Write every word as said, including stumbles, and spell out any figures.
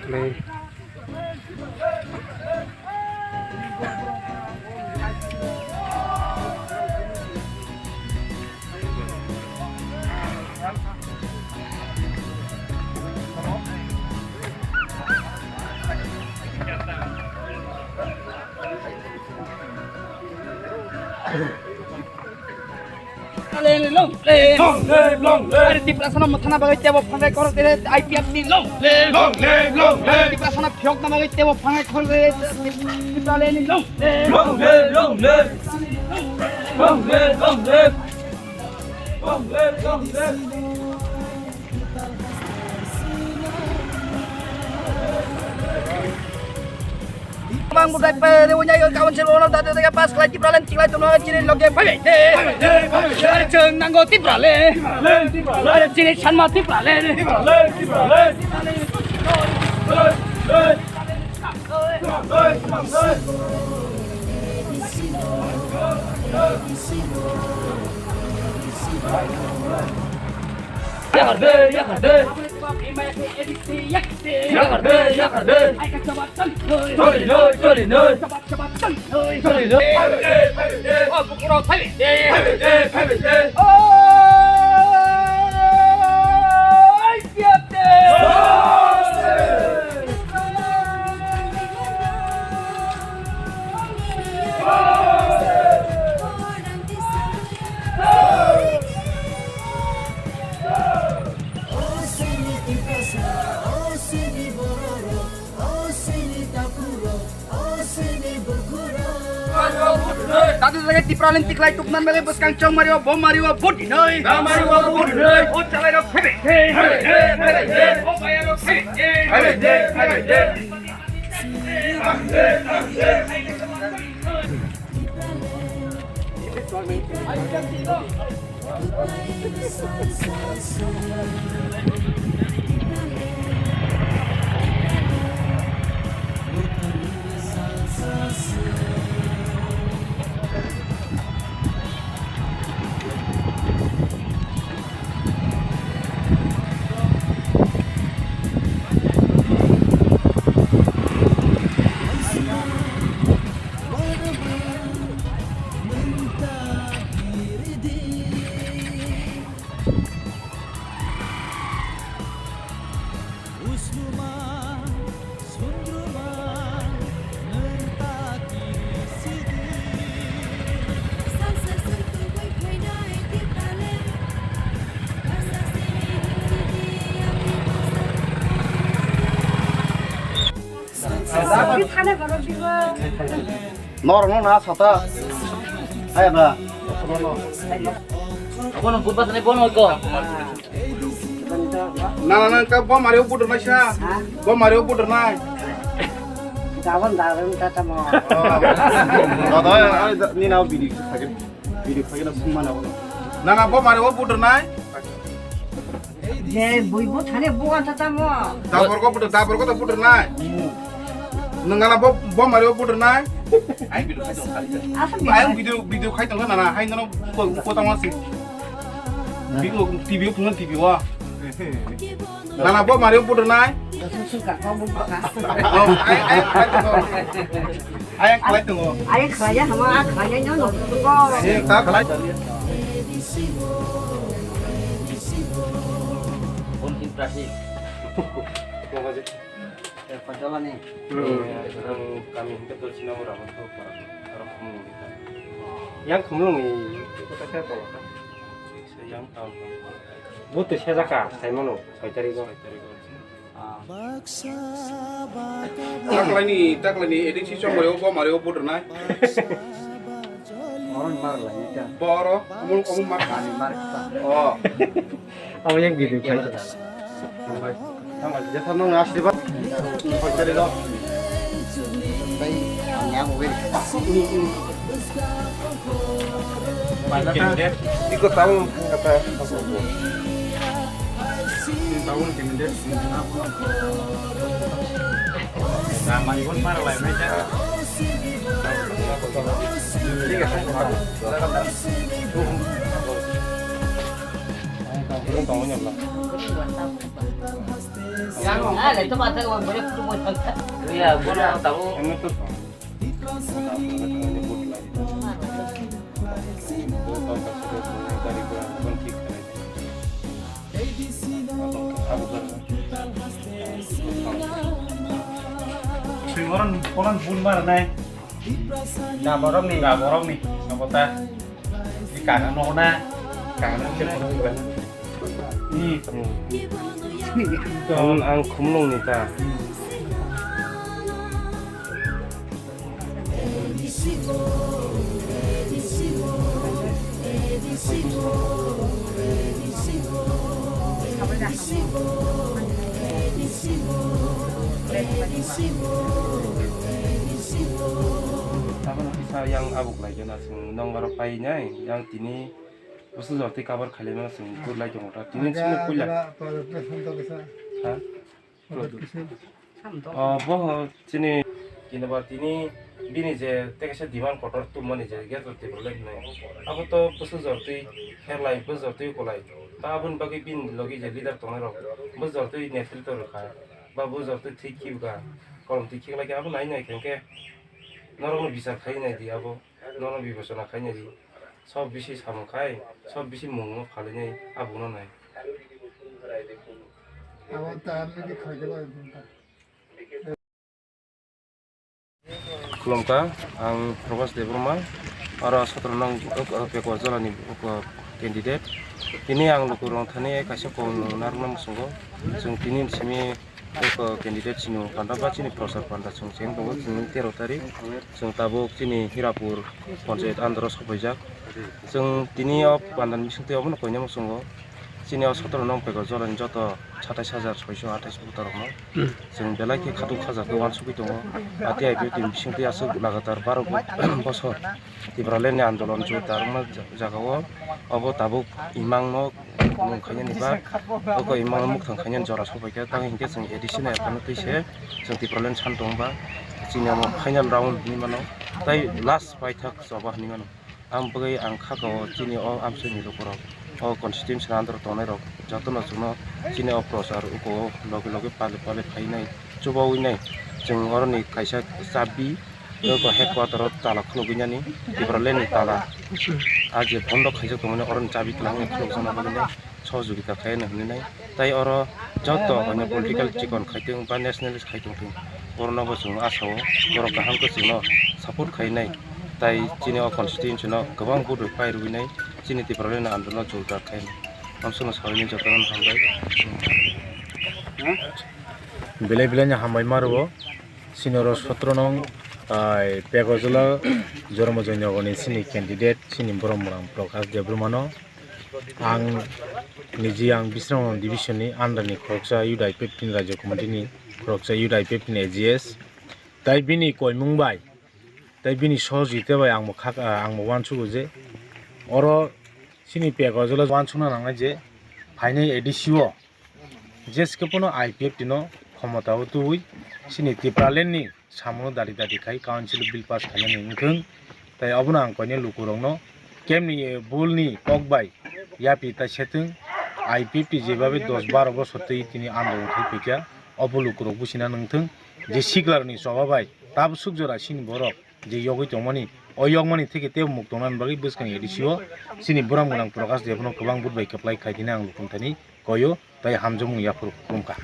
Long live, long live. Long live, long live. Are Tiprasano mathana bagwi tebo phangai khoro tere I P F T long live. Long live, long live. Tiprasano phiyokna bagwi tebo phangai khoro tere Tipraland long live. Long live, long live. Long live, long live. Long live, long live. Mang budai pe de unyai ka kawan sel ono dade dega pas klai Tipraland tiklai tono chini loge phai de. Cheng nango Tipraland. Chini sanma Tipraland. Yakar de, yakar de. Yakar de, yakar de. Choli noi, choli noi. Choli noi. Dadu jaga Tipraland tiklai tuknan bagwi bwskang chong mario, bom mario, bot hinoi. Bom mario, bot hinoi. O chalai rok phebe. Phebe, phebe, phebe. O baya rok phebe. Phebe, phebe, phebe. Norok no na sata. Aya ba. Abono butba sani bono ko. Na na na ka bo mario budur nai sa. Bo mario budur nai. Gabon gabon ta tamo. Dada, ni na video khagin. Video khagin sung mana. Na na bo mario budur nai. Je, bui bo thane bo anta tamo. Dabor ko budur, dabor ko to budur nai. Nangala bo, bo mario budur nai. Ai video khai tong. Asam Ai video, video khai tong na na, hai no ko, ko tamo si. Video, T V o phungan T V o. Na na bo mario budur nai. Asam suka ko bo ka. Oh, ai, ai, khai tong. Ai, khlai tongo. Ai, khlai ya, hama, khlai ya, no, no, no. Eh, ta khlai. Phone in traffic. Eh, Pajalani. Hmm. Ang kami hingke dol sina ora mo to para. Aro khumung ni ta. Yang khumung ni kota kya to? Yang town. Butu sejaka, saimono, soi tariko. Soi tariko. Taklaini, taklaini, A D C chongmario, bomario, budur nai. Oro ni mar lai ta. Boro, omul, omul mar. Ani mar ta. Oh. Amo yang video khai. Tanggal, tanggal, jatha nang asli ba. Koi tadi lo. Bai, ani amo wei. Iko tamu kata. Tamu kini deh. Ramai pun marah lai mai ta. Ini kan. Ini tamu nyala. Iya, gua nang tahu. Emang tuh. Sui orang, orang bun mana nai? Nah, borok ni. Nah, borok ni. Apa ta? Di kangen no na. Kangen no cek borok ni. Ni. Ang, ang khumlung ni ta. Tabuk kisa yang abuk lai jana sing nong aro pai nai yang tini. Bwswk jora twi cover khailai mano chwng kwrwilai tongo ta. Tini chwngno puila. Ha? O, bo chini kinaba tini bini je tei kaisa demand kotor tubumani je Greater Tipraland hinwi. Abo to bwswk jora twi kherlai, bwswk jora twi kwlai. Ta aboni bagwi bini logi je leader tongnai rok, bwswk jora twi netritw rwkha, ba bwswk jora twi thik khibwkha, kolom twi khiklai khe abo nai nai khe hwnkhe norokno bichar khai nai di abo. Nono bibechona khainai di. Sob bisi samung khai, sob bisi mungno phalinai abono nai. Abo ta nini khaikhe bai bumta. Khulumkha, ang Prakash Debbarma, aro sotro nong, uh, uh, Pekwa Jolani, uh, candidate. Tini ang lukurok thani kaisa kok narwkna muchungo. Chwng tini simi Eko candidate chini panda ba chini prochar panda chwng cheng tongo, chini tero tarik. Chwng tabuk chini Hirapur panchayat under o sopaijak. Chwng tini o panda ni bisingtwi obono koinai muchungo. Chini o sotoro nong phaikha jora ni joto satais hajar soiso atais voter rokno. Chwng belai khe khatung khaja khe uansugwi tongo. Ati I P F T ni bisingtwi aswk lagatar baro bosor Tipraland ni andolon chwng tarwkma jagao. Obo tabuk imang no mung khainani ba, oko imang mukthang khainani jora sopaikha, tamo hinkhe chwng A D C no ephano twi se chwng Tipraland san tongba, chini omo final round hinwi mano, tei last paithak choba hinwi mano. Ang bagwi ang kha kao chini o amchaini lukurok, o constituency ni under o tongnai rok jotono chwngno chini o prochar uko loge loge pale pale phainai, chubawi nai. Chwng oroni kaisa chabi Eko headquarter o tala khulugwi nani, Tipraland ni tala. A je bondo khaijak tongmani, oroni chabi twlangwi khulukjakna bagwi nai, sohojogita khaina hinwi nai. Tai oro joto hwnwi political chikon khaitwng ba nationalist khaitwng thwng, borokno bo chwng asao, borok kaham khe chwngno support khainai. Tai chini o constituency no kwbang vote bai pairwinai, chini Tipraland ni andolon no jordar khainai. Amsukno sawi nai jotono hambai. Belai belai ni hambai ma rwo. Chini oro sotro nong, ah, Pekojala Jormo Joynagar ni chini candidate, chini borok mwrang Prakash Debbarma no. Ang niji ang Bisramganj division ni under ni khoroksa youth I P F T ni Rajya Committee ni khoroksa youth I P F T ni A G S. Tai bini koimung bai, tai bini sohojogita bai ang bo kha, ah, ang bo uansugo je oro chini Pekojala uansukna nangnai je phainai A D C o. Jeskhe phano I P F T no khomota o tubui chini Tipraland ni samungo dadi dadi khai council bill pass khainani wngthung. Tai abono ang koinai lukurokno kemni bul ni kok bai yapi ta sethung. I P F T jebabe dos baro bosor twi tini andolon khai phaikha, obo lukurok buchina nangthung je siklar ni choba bai tabsuk jora chini borok je yogwi tongmani, o yokmani theke tebo muk tongnani bagwi bwskang A D C o chini borok mwnang Prakash Debno kwbang vote bai kwplai khai tini ang lukurok thani koio. Tai hamjakmung yaphuru khulumkha.